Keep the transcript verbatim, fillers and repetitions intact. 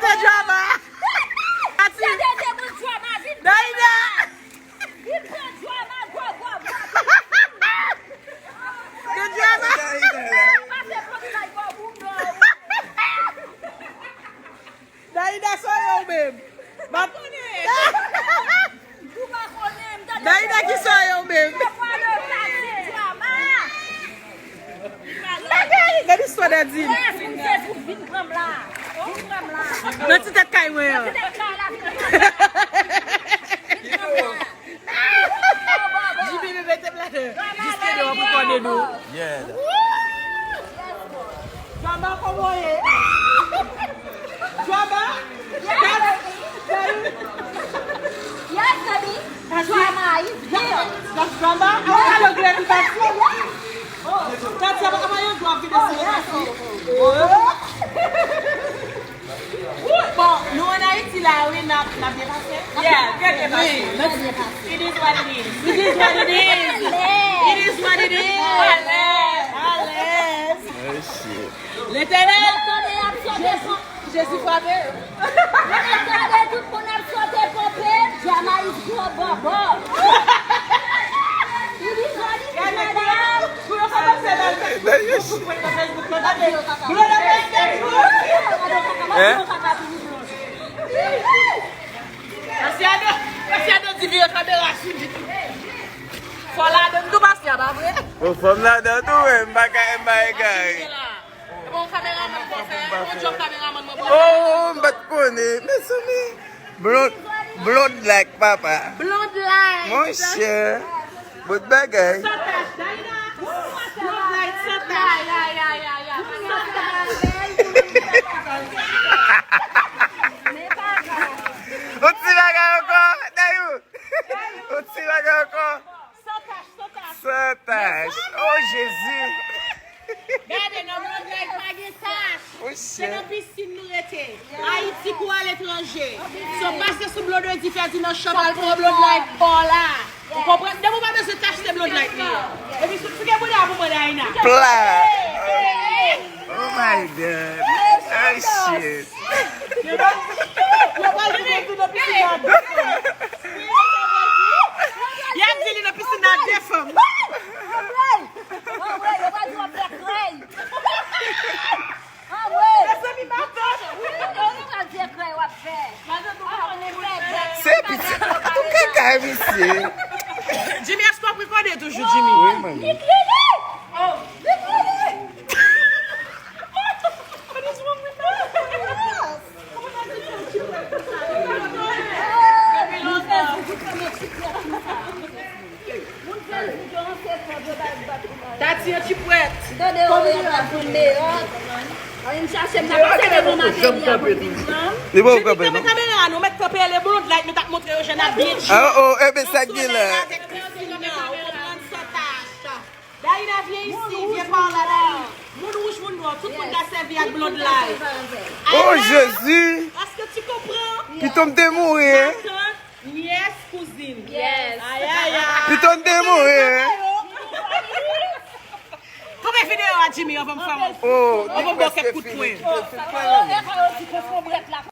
Se drama. Gade de bout drama, vin Daïda. Vin pran drama, gwo, gwo, gwo. De drama. Pase pran like bò boum non. Daïda, soye w menm. Map Daïda ki soye w menm. Bagay, gade istwa Daddy. Nan ti tèt kay mwen an. Jimmy, mete m ladan. Jis ke devan pou kòde nou. Yeah. Drama, kòman w ye? Drama? Yes, baby. Drama is real. That's drama? Yes. Yes. Oh, Tati, apa, apa yang drop kita sih? Yes. Oh, oh, oh. Bon, nou ann Ayiti la, wi, n ap, n ap byen pase. Yeah, byen, byen pase. Wi, n ap byen pase. It is what it is. It is what it is. It is what it is. Alèz. Alèz. Oh, shit. Letènèl, Jezi, Jezi frape yo. Letènèl, tout moun ap sote ponpe, Jama is gwo bòbò. It is what it is, madam. Hein? Pasiano, Pasiano di vire kamera sou li. Fò ladan tou, Pasia, pa vre? Bon, fò m ladan tou, men m pa ka, m pa egare. E bon, kameramann mwen fè, yon djòb kameramann mwen. Oh, m pa t konnen, mezanmi. Blond, blond like papa. Blond like. Monchè. Bout bagay. Sans tache, Daïna. Blond like, sans tache. Ya, ya, ya, ya, ya. Sans tache. Yon ti bagay ankò, Dayou. Yon ti bagay ankò. Sans tache, sans tache. Sans tache. Oh, Jezi. Gade, nan Blonde Live pa gen tach. Se nan pisin nou rete. Ayiti kou aletranje. So pase sou Blondedy Ferdinand Shop al pran Blonde Live pa w la. Ou konprann? Depi w pa bezwen tach, se Blonde Live li ye. Epi sou ti gen bouda pou mwen, Daïna. Pla. Oh my God. Oh, shit. Yo pral di Blondedy nan pisin nan de fanm. Y ap di li nan pisin nan de fanm. Anmwey! Anmwey, yo pral di w ap fè krèy. Anmwey! Mezanmi, matant! Wi, yo pral di krèy w ap fè. Se piti. Tou kaka, misye. Jimmy, èske w ap rekòde toujou, Jimmy? Wi, manmi. Li kriye! Oh. Li kriye! What is wrong with her? Tati an chipwèt. Tande yo, yo pral pran meyòt. Ann chache m nan pase devan materi a pou vin pran. Li bon, kanpe, non? Kamera nou mèt kanpe le Blonde Live, nou t ap montre yo jan n ap byen chou. Ah, oh, e ben sa k gen la. Avèk pisin nan, ou konprann, sans tache. Daïna, vyen isi, vyen pa w la, Daïna. Moun wouj, moun nwa, tout moun ka sèvi ak Blonde Live. Oh, Jezi! Èske tu konprann? Pito m te mouri, hein? Matant, nyès, kouzin. Yes. Ay, ay, ay. Pito m te mouri, hein? Kanpe videyo a, Jimmy, anvan m fè w. Oh, anvan m ba w kèk kout pwen. Oh, e pa yo di ke fon brèt la.